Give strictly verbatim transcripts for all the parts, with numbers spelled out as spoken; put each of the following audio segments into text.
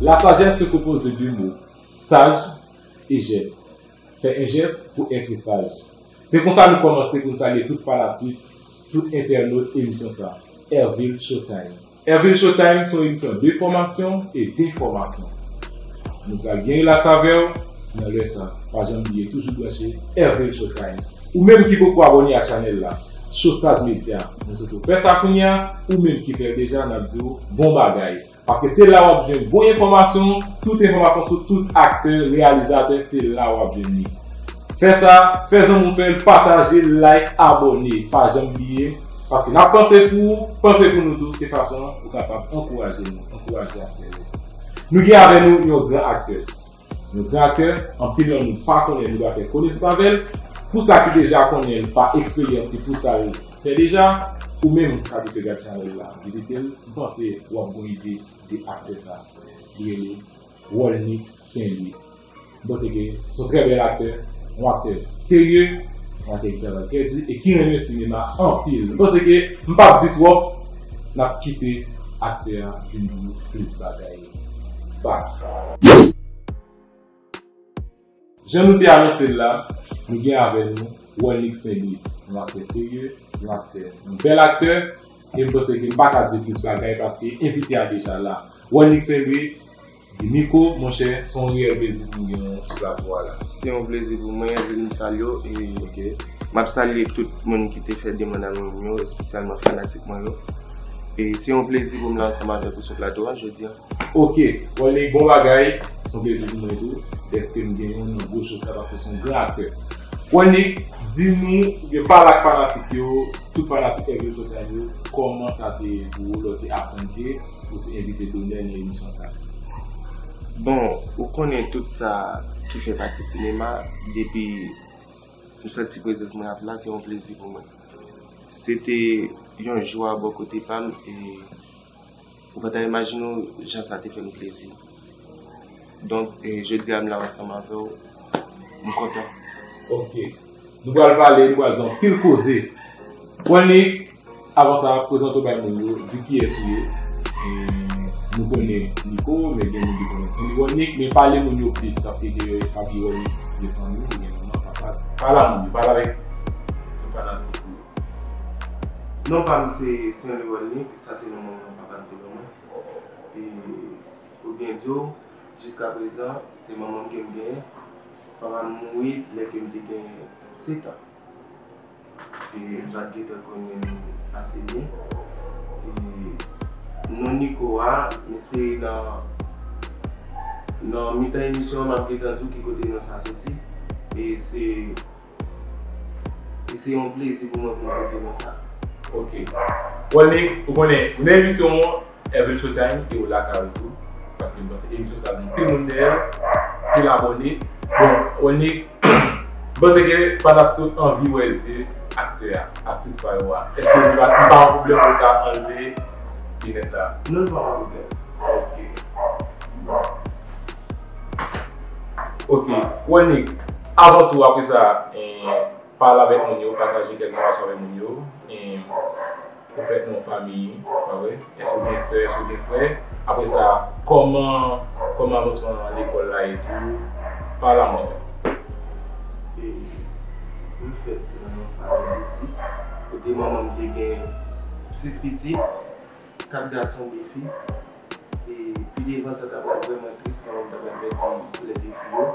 La sagesse se compose de deux mots, sage et geste. Fè yon jès pou être sage. Se konsa nou kòmanse pou n salye tout fanatik, tout entènot emisyon sa, Hervil Showtime. Hervil Showtime se yon emisyon de fòmasyon e denfòmasyon. Nou pral byen rilaks avè w nan lè sa. Pa janm bliye toujou branche Hervil Showtime. Ou menm ki poko abòne ak chanèl la, Showstars Media, nou swete w fè sa kounye a, ou menm ki fè l deja, n ap di w bon bagay. Paske se la w ap jwenn bon enfòmasyon, tout enfòmasyon sou tout aktè, reyalizatè, se la w ap jwenn li. Fè sa, fè zanmi w fè l, pataje, like, abòne, pa janm bliye. Paske n ap panse pou ou, panse pou nou tou, se fason an ou kapab ankouraje nou, ankouraje aktè yo. Nou gen avè nou yon gran aktè. Yon gran aktè, anpil nan nou pa konnen, nou va fè konesans avè l. Pou sa ki deja konnen l pa eksperyans, se pou sa l fè deja, ou menm k abitye gad chanèl la, vizite l, m panse w ap gon ide de aktè sa. Li rele Rolnick Saint Louis. M panse ke se yon trè bèl aktè, yon aktè serye, yon aktè ki travay trè di e ki renmen sinema anpil. M panse ke m p ap di twòp, n ap kite aktè a vin di nou plis bagay. Bak. Jan nou te anonse l la, nou gen avè nou Rolnick Saint Louis, yon aktè serye, yon aktè, yon bèl aktè, e m panse ke m pa ka di plis bagay paske envite a deja la. Rolnick Saint Louis, di Nico, monchè, se yon reyèl plezi pou m gen w sou plato a la. Se yon plezi pou mwen, vin m salye w, e Ok. m ap salye tout moun ki te fè demann a moun yo, espesyalman fanatik mwen yo. E se yon plezi pou m la ansanm avèk ou sou plato a jodi a. Ok, Rolnick, bon bagay. Se yon plezi pou mwen tou, dèske m gen yon nan gwo cho sa, paske se yon gran aktè. Rolnick, di nou, oubyen pale ak fanatik yo, tout fanatik Hervil Showtime yo, kòman sa te ye pou ou lè w te aprann ke ou se envite donè nan emisyon sa? Bon, ou konnen tout sa ki fè pati sinema, depi m santi prezans mwen ap la, se yon plezi pou mwen. Se te yon jwa bò kote pa m, e ou pa ta imajine w jan sa te fè m plezi. Donk, e, jodi a m la ansanm avè w, m kontan. Ok. Nou pral pale, nou pral di anpil koze. Rolnick, avan sa, prezante w bay moun yo, di kiyès ou ye. E, nou konnen Nico, men gen moun ki konnen Rolnick, men pale moun yo plis, paske gen yo pa di Rolnick, gen fanmi, gen manman, papa. Pale a moun yo, pale avèk tout fanatik ou yo. Non pa m se Saint Louis Rolnick, sa se non manman papa m te ban mwen. E, pou byen di w, jiskaprezan, se manman m ke m genyen. Papa m mouri lè ke m te gen sèt an. E m pa t gentan konnen l ase byen. E non Nico a, m espere nan, nan mitan emisyon an, m ap gentan di w ki kote non sa soti. E se, e se yon plezi pou mwen pou m pote non sa. Ok. Rolnick, ou konnen, ou nan emisyon an, Hervil Showtime, e ou lakay ou tou. Paske m panse emisyon sa gen anpil moun dèyè l, anpil abòne. Bon, Rolnick, m panse ke fanatik yo anvi wè zye aktè a, atis pa yo a. Èske li pa, li pa yon pwoblèm pou w ta anleve linèt la? Non, li pa yon pwoblèm. Ok. Ok. Rolnick, avan tou, apre sa, eh, pale avèk moun yo, pataje kèk enfòmasyon avèk moun yo. Eh, ou fèt nan yon fanmi, pa vre? Èske w gen sè, èske w gen frè? Apre sa, kòman, kòman avansman lekòl la ye tou? Pale a mwen. E, m fèt nan yon fanmi de sis, kote manman m te gen sis pitit, kat gason, de fi. E pi devan, sa ta pral vrèman tris, manman m ta pral pèdi lè de fi yo.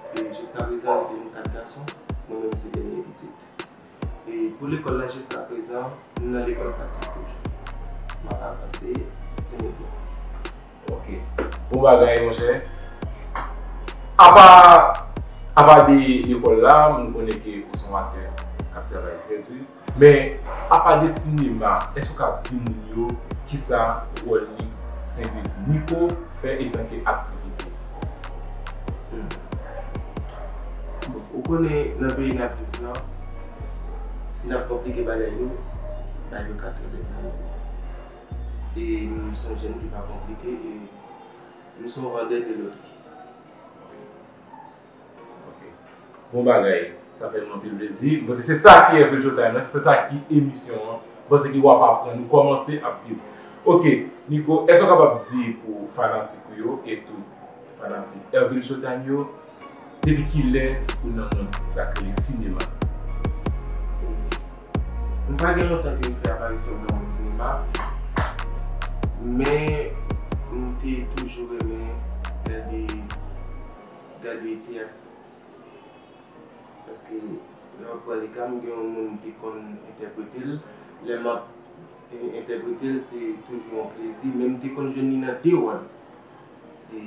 E jiskaprezan, rete nou kat gason, mwen menm se dènye pitit. E pou lekòl la, jiskaprezan, m nan lekòl klasik toujou. M ap avanse timidman. Ok. Bon bagay, monchè. Apa, apa de lekòl la, nou konnen ke ou se yon aktè k ap travay trè di. Men, apa de sinema, èske w ka di moun yo kisa Rolnick Saint Louis Nico fè etanke aktivite? Hmm. Bon, ou konnen nan peyi n ap viv lan, si n ap konplike bagay yo, bagay yo ka trè bèl nan men nou. E m se yon jèn ki pa konplike, e m se yon vandè de lotri. Ok. Bon bagay. Sa fè nou anpil plezi. M panse se sa ki Hervil Showtime nan, se sa ki emisyon an. M panse ke w ap aprann, nou kòmanse ap viv. Ok, Nico, èske w kapab di pou fanatik ou yo e tou fanatik Hervil Showtime yo, depi kilè ou nan mond sa k rele sinema? M pa gen lontan ke m fè aparisyon m nan mond sinema, men m te toujou renmen gade, gade teyat. Paske lè w pran le ka, m gen yon moun m te konn entèprete l. Lè m ap, e, entèprete l, se toujou yon plezi. Men m te konn jwenn li nan de wòl. E,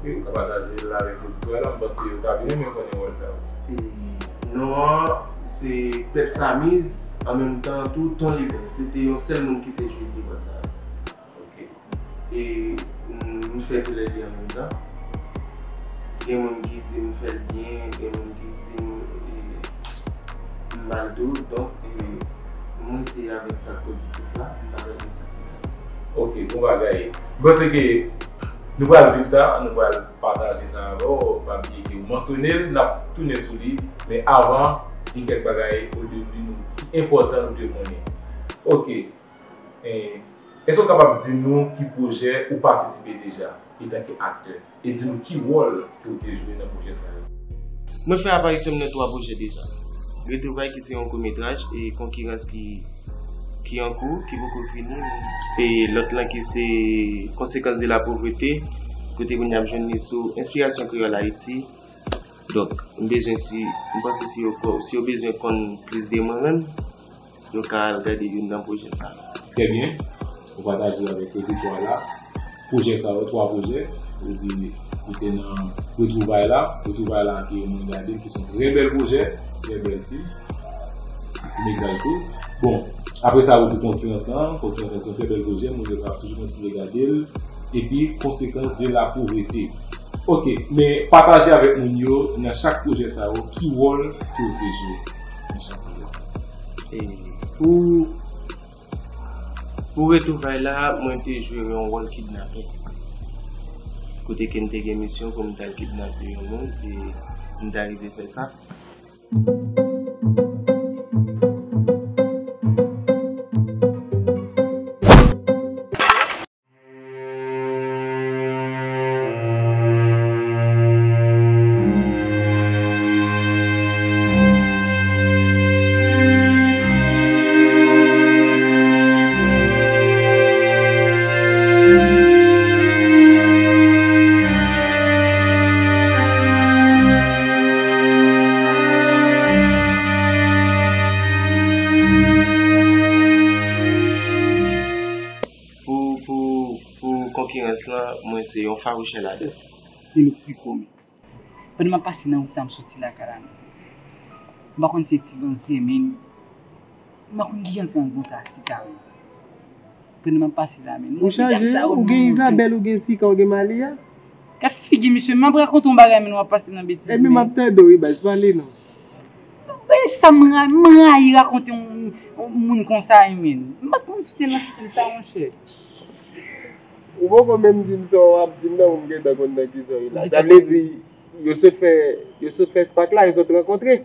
wi, ou ka pataje l avèk oditè a, m panse yo ta byen renmen konnen wòl sa yo. E, non an, se Pèp Samiz, an menm tan tou, Ton Liben. Se te yon sèl moun ki te jwe de wòl sa yo. Ok. E, m, m fè tou lè de an menm tan. Gen moun ki di m fè l byen, gen moun ki di m, e, m mal tou. Donk, e, m rete avèk sa k pozitif la, m pa rete sa k negatif. Ok, bon bagay. M panse ke nou pral viv sa, nou pral pataje sa avè w. Pa bliye ke ou mansyone l, n ap tounen sou li. Men avan, gen kèk bagay o debi nou ki enpòtan nou dwe konnen. Ok. E, èske w kapab di nou ki pwojè ou patisipe deja etanke aktè? E di nou ki wòl ke w te jwe nan pwojè sa yo? Mwen fè aparisyon m nan twa pwojè deja. Retwouvay ki se yon kout metraj e Konkirans ki, ki an kou, ki poko fini. E lòt lan ki se Conséquences de la pauvreté, kote moun ap jwenn li sou Inspiration Créole Haïti. Donk, m bezwen si, m panse si yo ko-, si yo bezwen konn plis de mwen menm, yo ka al gade youn nan pwojè sa yo. Trè byen. Ou pataje avèk oditè a la pwojè sa yo, twa pwojè. Ou di, ou te nan Retwouvay la. Retwouvay la ke mwen gade l, ki se yon trè bèl pwojè, trè bèl fim. Ti metraj tou. Bon, apre sa, ou di Konkirans lan. Konkirans lan se yon trè bèl pwojè, moun yo ka toujou kontinye gade l. Epi, Conséquences de la pauvreté. Ok, men pataje avèk moun yo nan chak pwojè sa yo, ki wòl ke w te jwe nan chak pwojè sa yo? E pou, pou Retwouvay la, mwen te jwe yon wòl kidnapè. Kote ke m te gen misyon pou m t al kidnape yon moun, e m t arive fè sa. Pou, pou, pou Konkirans lan, mwen se yon fawouchè ladan. Li m eksplike w, men. Pandan m ap pase nan wout sa, m soti lakay la, men. M pa konn si se ti banzen, men. M pa konn kijan l fè yon kontra sika, men. Pandan m ap pase la, men. Ou chaje, ou gen Izabèl, ou gen Sika, ou gen Malia. Gad figi misye, m ap rakonte yon bagay, men w ap pase nan betiz, men. Ebyen, m ap tande w, wi, baz, pale non. Ben, sa m ra-, m rayi rakonte yon, yon moun konsa, wi, men. M pa t konn si w te nan stil sa, monchè. Ou poko menm di m sa w ap di m nan, pou m gentan konn nan kisa w ye la. Sa vle di, yo sot fè, yo sot fè spak la, yo sot rankontre.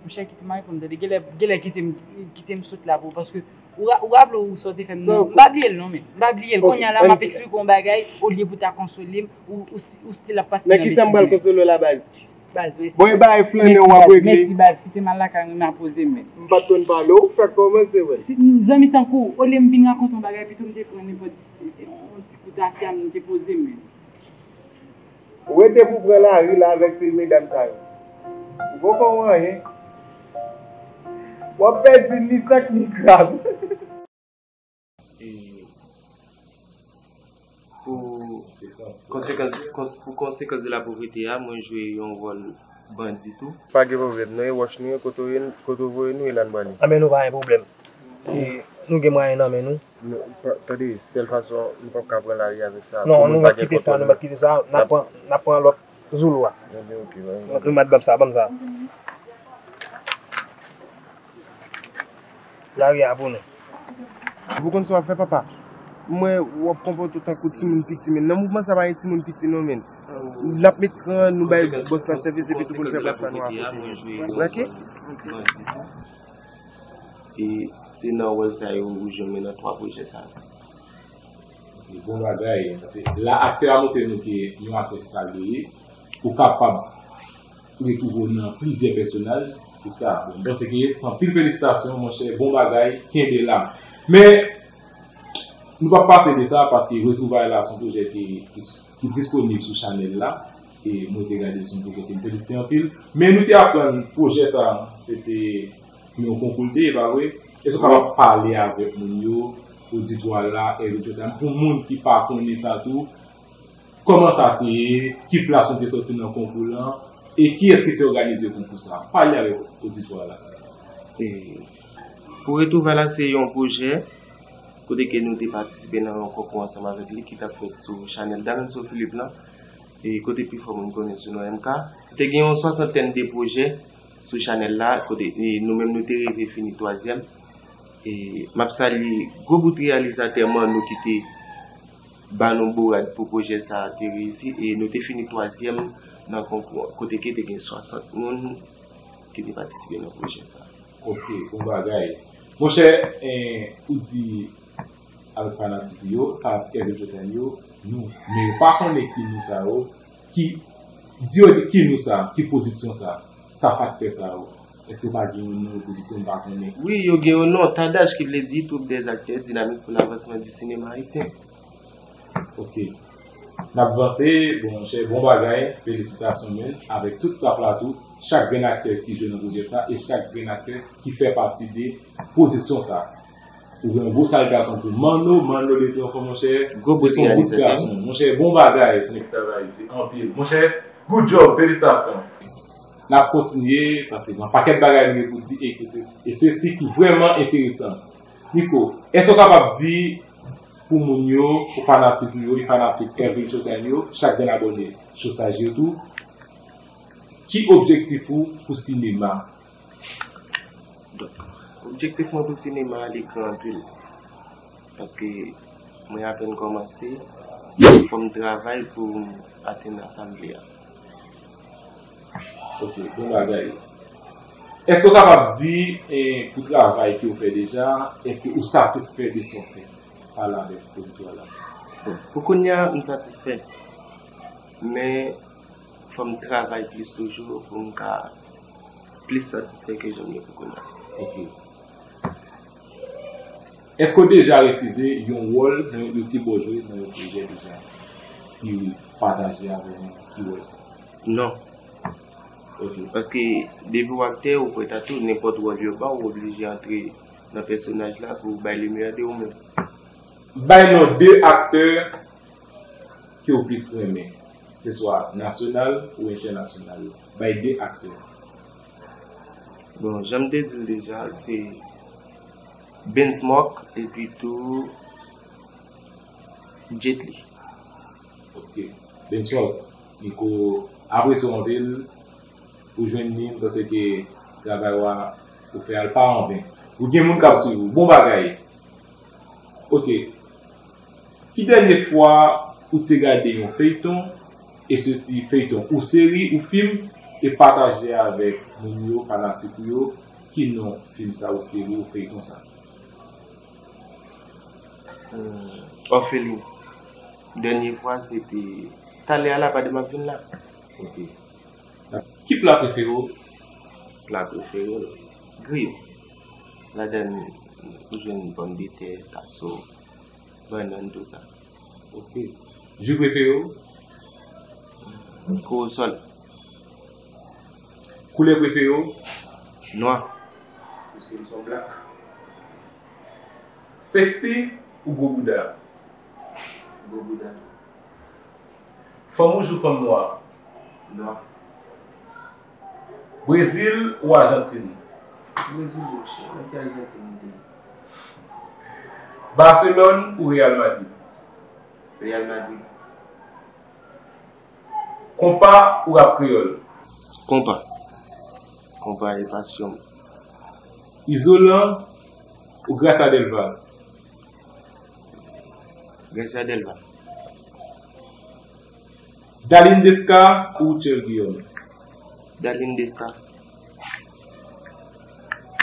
Monchè, kite m al pou m tande. Genlè, genlè kite m, kite m sot la pou, paske ou ra-, ou raple w sa w te fè m nan. M pa bliye l non, men. M pa bliye l. Kounye a la, m ap eksplike w yon bagay, olye pou w ta konsole m, ou, ou, ou still ap pase nan betiz. Nan kisa m pral konsole w la, baz? Baz, mèsi. Bon, e bagay flannen w ap regle. Mèsi, baz. Kite m al lakay mwen, m a poze m, men. M pa t konn pale w, fèk kòmanse, wè. Si, zanmi tankou w, olye m vin rakonte yon bagay, pito m te pran nenpòt yon ti kou tafya, m te poze m, men. Ou rete pou pran lari la avèk pil medam sa yo. Ou poko wè anyen. W ap pèdi ni sak ni krab. E pou konsekans, kons-, pou Conséquences de la pauvreté a, mwen jwe yon wòl bandi tou. Pa gen pwoblèm, nou e wòch nou ye, kote w ye, kote w voye nou, e la n prale. Anben, nou pa gen pwoblèm. E nou gen mwayen nan men nou. Nou, pa, tande, sèl fason nou p ap ka pran lari avèk sa, non, pou moun pa gen kòntwòl. Nou p ap kite sa, nou p ap kite sa. N ap pran, n ap pran lòt zoulou a. Ebyen, ok, pa gen pwoblèm. Ou mèt ban m sa, ban m sa. Lari a pou nou. Ou konn sa w ap fè, papa? M wè w ap konpòte w tankou timoun piti, men. Nan mouvman sa pa gen timoun piti, non, men. N ap met kran, nou bay bòs la sèvis, epi tou pou n fè bòs la nou akonte. Brake? E Se nan wòl sa yo ou jwenn mwen nan twa pwojè sa yo. Ok, bon bagay. Paske la, aktè a montre nou ke yon aktè se sa l ye. Ou kapab retwouve w nan plizyè pèsonaj. Se sa. Bon, m panse ke se anpil felisitasyon, monchè. Bon bagay. Kenbe la. Men, nou p ap pase de sa, paske Retwouvay la se yon pwojè ki, ki, ki disponib sou chanèl la. E mwen te gade, se yon pwojè ke m felisite anpil. Men nou te aprann pwojè sa, se te yon konkou l te ye, pa vre? Èske w kapab pale avèk moun yo, oditwa la, Hervé Jordan, pou moun ki pa konnen sa tou, kòman sa te ye, ki plas nou te sòti nan konkou lan, e kiyès ki te òganize konkou sa? Pale avèk oditwa la. E, pou Retwouvay la, se yon pwojè kote ke nou te patisipe nan yon konkou ansanm avèk li ki t ap fèt sou chanèl Dananso Philippe lan, e kote pifò moun konnen sou non M K. Te gen yon swasantèn de pwojè sou chanèl la, kote, e, nou menm nou te rive fini twazyèm. E m ap salye gwo bout reyalizatè Manno ki te ba nou bourad pou pwojè sa a te reyisi, e nou te fini twazyèm nan konkou an, kote ke te gen swasant moun ki te patisipe nan pwojè sa a. Ok, bon bagay. Monchè, eh, ou di avèk fanatik ou yo, fanatik Hervé Jordan yo, nou. Men yo pa konnen ki nou sa yo, ki, di yo ki nou sa, ki pwodiksyon sa, staff aktè sa yo. Èske yo pa gen yon non, pwodiksyon m pa konnen? Wi, yo gen yon non, Tadach, ki vle di Troupe des acteurs dynamiques pour l'avancement du cinéma haïtien. Ok. N ap vanse, bon, monchè, bon bagay, felisitasyon, men, avèk tout staff la tou, chak grenn aktè ki jwe nan pwojè sa, e chak grenn aktè ki fè pati de pwodiksyon sa. Ou gen yon gwo salyatasyon pou Manno, Manno de twa fò, monchè. Gwo bout reyalizatè. Monchè, bon bagay, se yon ekip travay, se anpil. Monchè, good job, felisitasyon. N ap kontinye, paske gen yon pakèt bagay nou gen pou di, e ke se, e se si ki vrèman enteresan. Nico, èske w kapab di pou moun yo, pou fanatik ou yo, e fanatik Hervé Jordan yo, chak grenn abòne, Chosaj yo tou, ki objektif ou pou sinema? Donk, objektif mwen pou sinema a, li gran anpil. Paske mwen apèn kòmanse, fò m travay pou m atenn a sa m vle a. Ok, bon bagay. Èske w kapab di, eh, pou travay ke w fè deja, èske ou satisfè de sa w fè? Pale avèk oditwa la. Bon, pou kounye a, m satisfè. Men, fò m travay plis toujou pou m ka plis satisfè ke jan m ye pou kounye a. Ok. Èske w deja refize yon wòl nan yo te ba w jwe nan yon pwojè deja? Si wi, pataje avè nou ki wòl sa. Non. Ok. Paske depi w aktè, ou prèt a tou, nenpòt wòl yo ba w, ou oblije antre nan pèsonaj la pou w bay lemeyè de ou menm. Bay non de aktè ke w plis renmen, se swa nasyonal ou entènasyonal. Bay de aktè. Bon, jan m te di l deja, se Benzmok epi tou Jet Li. Ok. Benzmok, Nico apresye w anpil. Ou jwenn li, m panse ke travay w a ou fè a l pa anven. Ou gen moun k ap swiv ou. Bon bagay. Ok. Ki dènye fwa ou te gade yon feyton, e se ti feyton ou seri ou fim, e pataje avèk moun yo, fanatik ou yo, ki non fim sa ou seri ou feyton sa? Hmm, Òfelin. Dènye fwa se te talè a la, pa de m ap vin la. Ok. Ki pla prefere w? Pla prefere m, griyo. Ladan l, ou jwenn pòmdetè, taso, bannann, tou sa. Ok. Ji prefere w? Korosòl. Koulè prefere w? Nwa. Paske m se yon blak. Sexy ou gwo bouda? Gwo bouda. Fanm wouj ou fanm nwa? Nwa. Brezil ou Ajantin? Brezil, monchè. Nan ki Ajantin m te ye? Barcelone ou Real Madrid? Real Madrid. Konpa ou rap kreyòl? Konpa. Konpa e pasyon m. Izolan ou Gracia Delva? Gracia Delva. Darline Desca ou Rutshelle Guillaume? Darline Desca.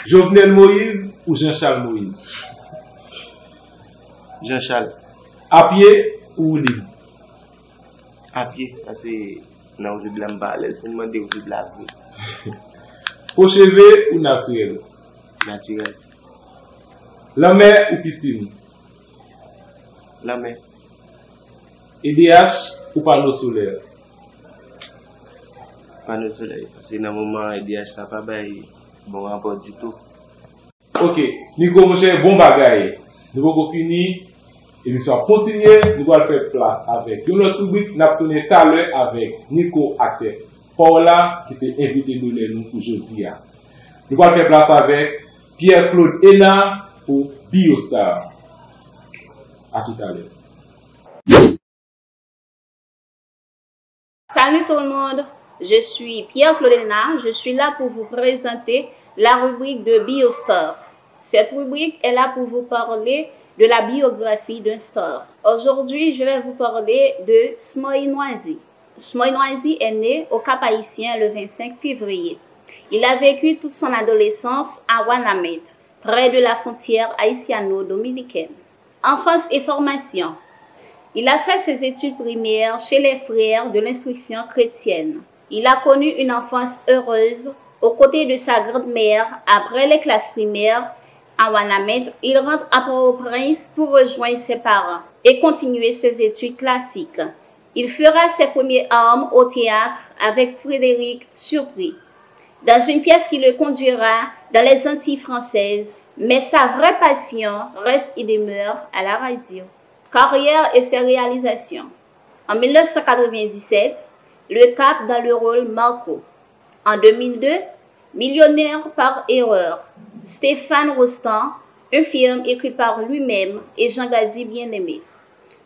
Jovenel Moïse ou Jean Charles Moïse? Jean Charles. Apye ou woulib? Apye, paske nan woulib la m pa alèz, vin mande woulib la vre. Po cheve ou natirèl? Natirèl. Lanmè ou pisin? Lanmè. E D H ou pano solè? Pano solè, paske nan moman an E D H la pa bay bon rapò ditou. Ok, Nico monchè, bon bagay. Nou poko fini, emisyon ap kontinye, nou pral fè plas avèk yon lòt ribrik, n ap tounen talè avèk Nico, aktè pa w la, ki se envite donè nou pou jodi a. Nou pral fè plas avèk Pierre Claude Hénard pou Biostar. A toutalè. Salut tout le monde, je suis Pierre Claude Hénard, je suis là pour vous présenter la rubrique de Biostar. Cette rubrique est là pour vous parler de la biographie d'un star. Aujourd'hui, je vais vous parler de Smoy Noisy. Smoy Noisy est né au Cap-Haïtien le vingt-cinq février. Il a vécu toute son adolescence à Wanament, près de la frontière haïtiano-dominicaine. Enfance et formation. Il a fait ses études primaires chez les Frères de l'Instruction Chrétienne. Il a connu une enfance heureuse aux côtés de sa grand-mère après les classes primaires à Wanament. Il rentre à Port-au-Prince pour rejoindre ses parents et continuer ses études classiques. Il fera ses premiers armes au théâtre avec Frédéric Surpris, dans une pièce qui le conduira dans les Antilles françaises, mais sa vraie passion reste et demeure à la radio. Carrière et ses réalisations. En mille neuf cent quatre-vingt-dix-sept, Le Cap dans le rôle Marco. En deux mille deux, Millionnaire par erreur, Stéphane Rostand, un film écrit par lui-même et Jean Gady Bien-Aimé.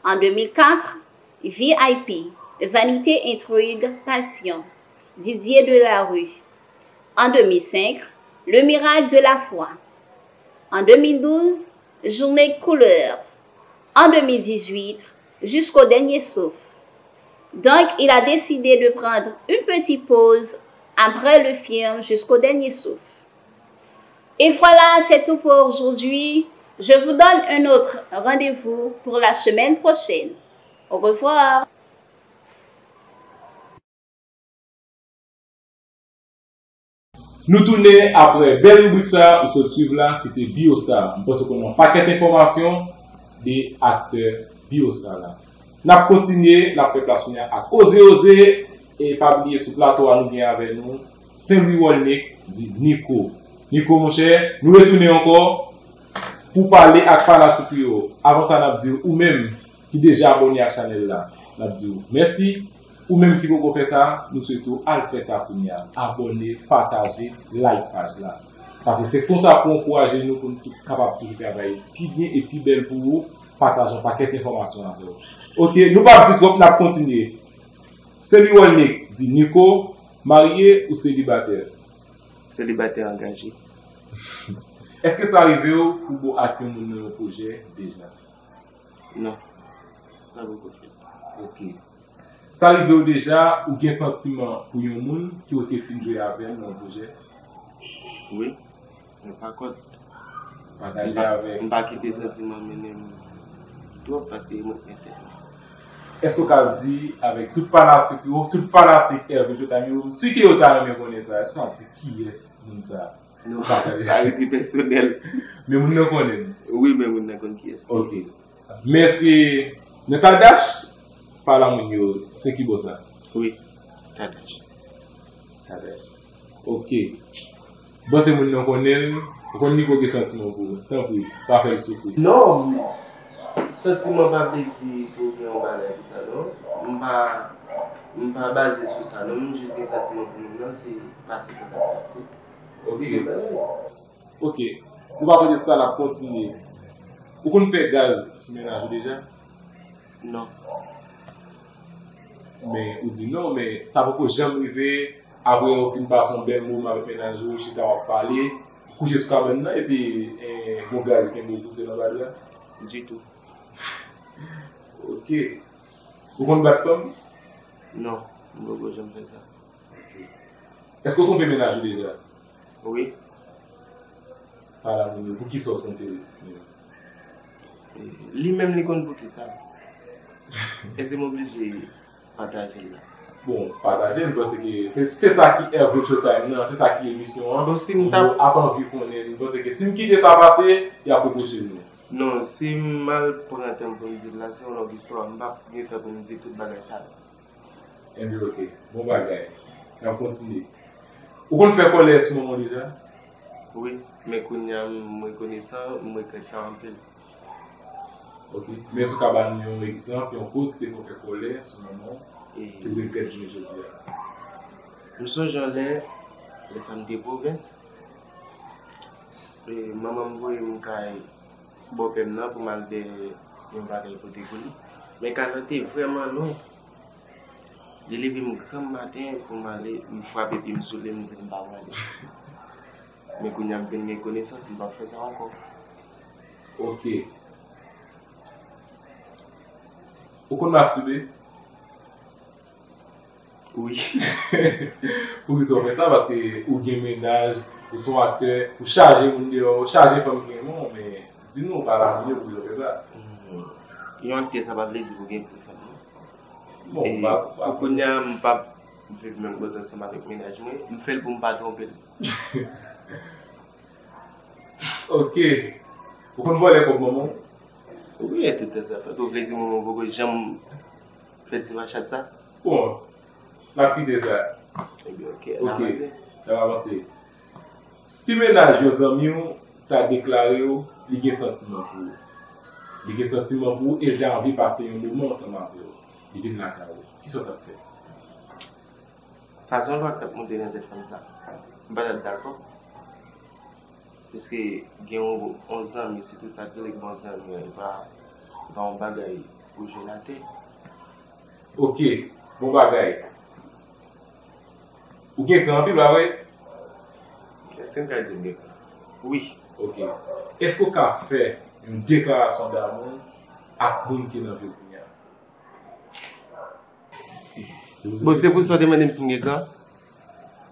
En deux mille quatre, V I P, Vanité, intrigue, passion, Didier Delarue. En deux mille cinq, Le miracle de la foi. En deux mille douze, Journée de couleur. En deux mille dix-huit, Jusqu'au dernier souffle. Donc, il a décidé de prendre une petite pause après le film Jusqu'au dernier souffle. Et voilà, c'est tout pour aujourd'hui. Je vous donne un autre rendez-vous pour la semaine prochaine. Au revoir. Nou tounen apre bèl ribrik sa ou sot swiv la ki se Biostar. M panse w konn yon pakèt enfòmasyon de aktè Biostar la. N ap kontinye, n ap fè plas kounye a ak Oze Oze, e pa bliye sou plato a nou gen avè nou Saint Louis Wolnick, di Nico. Nico monchè, nou retounen ankò pou pale ak fanatik ou yo. Avan sa n ap di w ou menm ki deja abòne ak chanèl la, n ap di w mèsi. Ou menm ki poko fè sa, nou swete w al fè sa kounye a. Abòne, pataje, like paj la. Paske se konsa pou ankouraje nou pou n tou kapab toujou travay pi byen e pi bèl pou ou, pataje yon pakèt enfòmasyon avè w. Ok, nou p ap di twòp, n ap kontinye. Saint Louis Wolnick di Nico, marye ou selibatè? Selibatè angaje. Èske sa rive w pou w ak yon moun nan yon pwojè deja? Non. Sa poko fèt. Ok. Sa rive w deja ou gen santiman pou yon moun ki w te fin jwe avè l nan yon pwojè? Wi. Men pa kont. Pataje avèk. M pa kite santiman mennen m twòp paske m renmen tèt mwen. Èske w ka di avèk tout fanatik yo, tout fanatik Hervé Showtime yo, m si ke yo ta renmen konnen sa, èske w ka di kiyès moun sa? Non, sa rete pèsonèl. Men moun nan konnen l? Wi, men moun nan konn kiyès. Ok. Men èske nan Kadash, pa la moun yo, se ki bò sa? Wi, Kadash. Kadash. Ok. Bon, se moun nan konnen l, ou konn Nico gen santiman pou ou. Tanpri, pa fè l soufri. Non, santiman pa vle di pou gen yon bagay pou sa, non. M pa, m pa baze sou sa, non. M jis gen santiman pou moun nan, se pase sa k ap pase. Ok. Ok. Nou pa konnen sa n ap kontinye. Ou konn fè gaz sou mennaj ou deja? Non. Men ou di non, men sa poko janm rive, apre ou fin pase yon bèl moman avèk mennaj ou, chita w ap pale, kouche sou kabann nan, epi eh, bon gaz kenbe w pouse nan badri a? Ditou. Ok. Ou konn bat fanm? Non, m poko janm fè sa. Èske w twonpe mennaj ou deja? Wi. Pale ak moun yo, poukisa w twonpe l menm? Li menm li konn poukisa. Èske m oblije pataje l la? Bon, pataje, m panse ke se, se sa ki Hervé Showtime nan, se sa ki emisyon an. Bon, si m t ap, moun yo ap anvi konnen, m panse ke si m kite sa pase, y ap repwoche nou. Non, si m al pran tan pou m di l la, se yon long istwa, m p ap gen tan pou m di tout bagay sa yo. Enben, oke. Bon bagay. N ap kontinye. Ou konn fè kòlè sou manman w deja? Wi, men kounye a, m rekonesan, m regrèt sa anpil. Oke. Men èske w ka ba nou yon egzanp, yon koz ki te fè w fè kòlè sou manman w, ke w regrèt jounen jodi a? M sonje yon lè, lè sa m te pwovens, e, manman m voye m kay bòpè m nan pou m al dèyè yon bagay pote pou li. Men kay lan te vrèman lwen. Li leve m granm maten pou m ale, m frape pye m sou li, m di m pa prale. Men kounye a m vin gen konesans, m p ap fè sa ankò. Oke. Ou konn mastube? Wi. Poukisa w fè sa? Paske ou gen mennaj, ou se yon aktè, ou chaje moun deyò, ou chaje fanm ki renmen w, men di nou, pale ak moun yo, poukisa w fè sa? Hmm. Yon aktè, sa pa vle di pou gen pil fanm, non. Bon, e, m pa, m pa pou kounye a, m p ap viv menm kote ansanm avèk mennaj mwen. M fè l pou m pa twonpe l. Oke. Ou konn vòlè kòb manman w? Wi, e tout tan sa fèt. Ou vle di manman w poko janm fè ti machat sa? Bon, n ap kite sa. Ebyen, oke, n avanse. N ap avanse. Si mennaj yon zanmi w ta deklare w, li gen santiman pou ou. Li gen santiman pou ou e l ta anvi pase yon moman ansanm avè w. Li vin lakay ou. Kisa w t ap fè? Sa se yon lwa k t ap monte nan tèt fanm sa. M pa t ap dakò. Piske gen yon, yon zanmi, sitou sa k rele bon zanmi an, e pa, e pa yon bagay pou jwe n atè. Oke, bon bagay. Ou gen kran anpil, pa vre? Èske m ka di m gen kran? Wi. Oke. Èske w ka fè yon deklarasyon damou ak moun ki nan vi w kounye a? Bon, se pou sa w te mande m si m gen kran?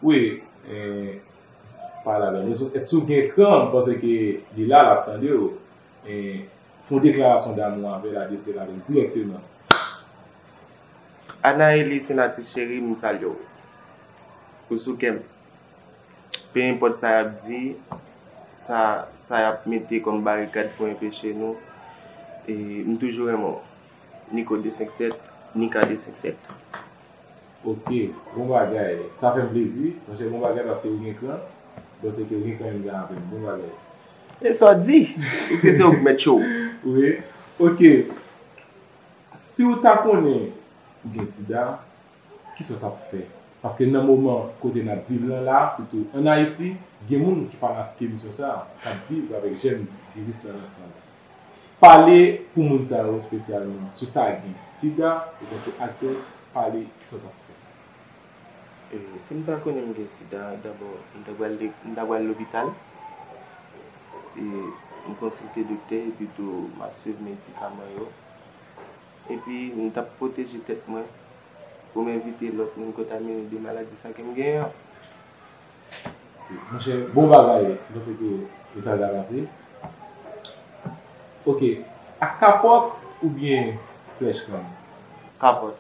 Wi, eh, pale avè m. Èske w gen kran? M panse ke li la, l ap tande w. Eh, fè yon deklarasyon damou avè l, adrese l avè l dirèkteman. Anaeli, senatris cheri, m salye w. Ou sou kè m. Pe enpòt sa y ap di, sa, sa y ap mete kòm barikad pou enpeche nou, e m toujou renmen w. Nico de senk sèt, Nika de senk sèt. Oke, bon bagay. Sa fè m plezi, monchè, bon bagay paske ou gen kran. Donk se ke ou gen kran menm jan avè m. Bon bagay. E sa w di? Piske se ou k mèt cho. Wi. Oke. Si w ta konnen ou gen sida, kisa w t ap fè? Paske nan moman kote n ap viv lan la, sitou ann Ayiti, gen moun ki pa maske misyon sa a, k ap viv avèk jèm viris lan nan san yo. Pale pou moun sa yo espesyalman, si w ta gen sida, otanke aktè, pale kisa w t ap fè. E, si m ta konnen m gen sida, dabò, m ta pral, m ta pral lopital. E, m konsilte doktè, epi tou m ap swiv medikaman yo. Epi, m t ap pwoteje tèt mwen pou m evite lòt moun kontamine de maladi sa ke m genyen an. Monchè, bon bagay, m panse ke mesaj la pase. Oke, ak kapòt oubyen flèch kann? Kapòt.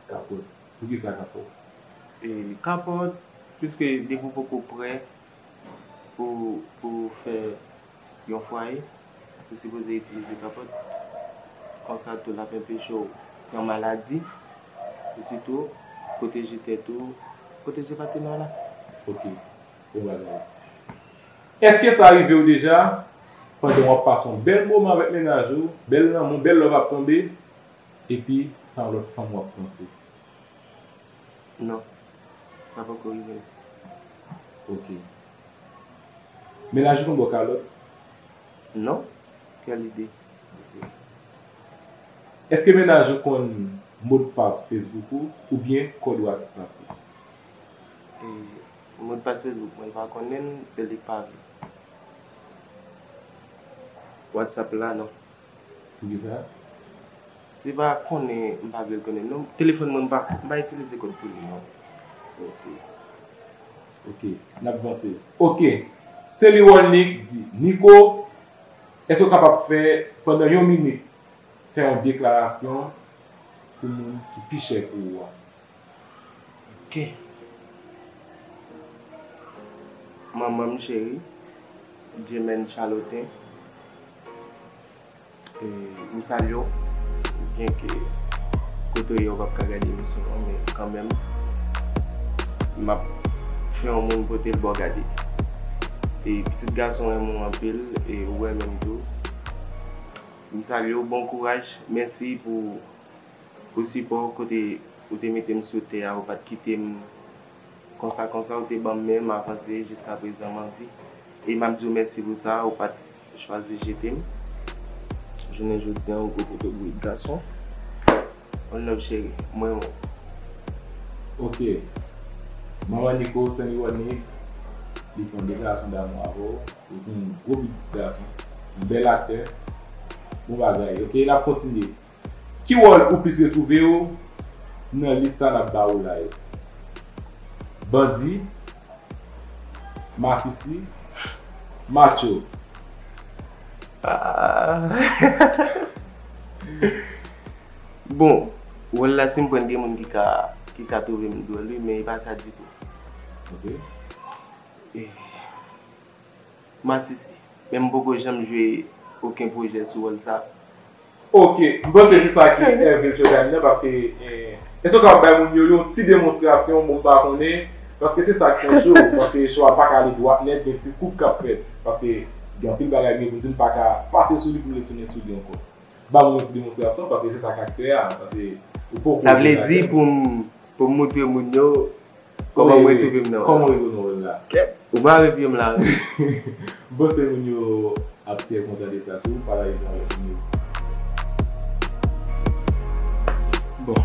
Kapòt. Poukisa kapòt? E, kapòt, piske depi w poko prè pou, pou fè yon fwaye, ou sipoze itilize kapòt. Konsa tou, l ap enpeche w pran maladi, e sitou pwoteje tèt ou, pwoteje patenè w la. Oke, bon bagay. Èske sa rive w deja, pandan w ap pase yon bèl moman avèk mennaj ou, bèl lanmou, bèl love ap tonbe, epi se yon lòt fanm w ap panse? Non, sa poko rive m. Oke. Mennaj ou konn ba w kalòt? Non. Kèl ide? Oke. Èske mennaj ou konn modpas Facebook ou oubyen kòd WhatsApp ou? E, modpas Facebook mwen pa konnen l, se li k pa vle. WhatsApp la, non. Poukisa? Se pa konnen m pa vle l konnen, non. Telefòn mwen, m pa, m pa itilize kòd pou li, non. Oke. Oke, n ap vanse. Oke. Seli Rolnik di, Nico, èske w kapab fè, pandan yon minit, fè yon deklarasyon pou moun ki pi chè pou ou a? Ok. Manman m cheri, Jemène Charlotin, e, m salye w, byenke kote w ye ou p ap ka gade emisyon an, men kanmenm, m ap fè yon moun pote l ba w gade. E pitit gason renmen w anpil, e ou renmen m tou. M salye w, bon kouraj, mèsi pou, pou sipò w, kote ou te mete m sou tè a, ou pa t kite m konsa, konsa, ou te ban m men, m avanse, jiska prezan m an vi. E m ap di w mèsi pou sa, ou pa t chwazi jete m. Jounen jodi a, ou gwo poto bourik gason. One love cheri, mwen renmen w. Ok. Manman Nico, Seli Rolnik, li fè yon deklarasyon damou avè w. Ou se yon gwo pitit gason, yon bèl aktè. Bon bagay. Ok, n ap kontinye. Ki wòl ou plis retwouve w nan lis sa n ap ba ou la yo? Bandi, masisi, matcho. Ah. Bon, wòl la, si m pran, gen moun ki ka, ki ka twouve m dwòl, wi, men e pa sa ditou. Ok. E, masisi. Men m poko janm jwe okenn pwojè sou wòl sa. Ok, m panse se sa ki Hervé Jordan nan, paske, eh, èske w kapab bay moun yo yon ti demonstrasyon, bon, m pa konnen, paske se sa k fè show, paske show a pa ka ale dwat nèt, gen ti koup k ap fèt, paske gen anpil bagay m gen pou m di, m pa ka pase sou li pou m retounen sou li ankò. Ba mwen yon ti demonstrasyon, paske se sa k aktè a, paske ou poko jwe ladan. Sa vle di pou m, pou m montre moun yo kòman mwen twouve m nan wòl la. Kòman w twouve w nan wòl la? Kèt, ou mare pye m la. M panse moun yo ap trè kontan de sa tou, pataje sa avèk moun yo. Bon,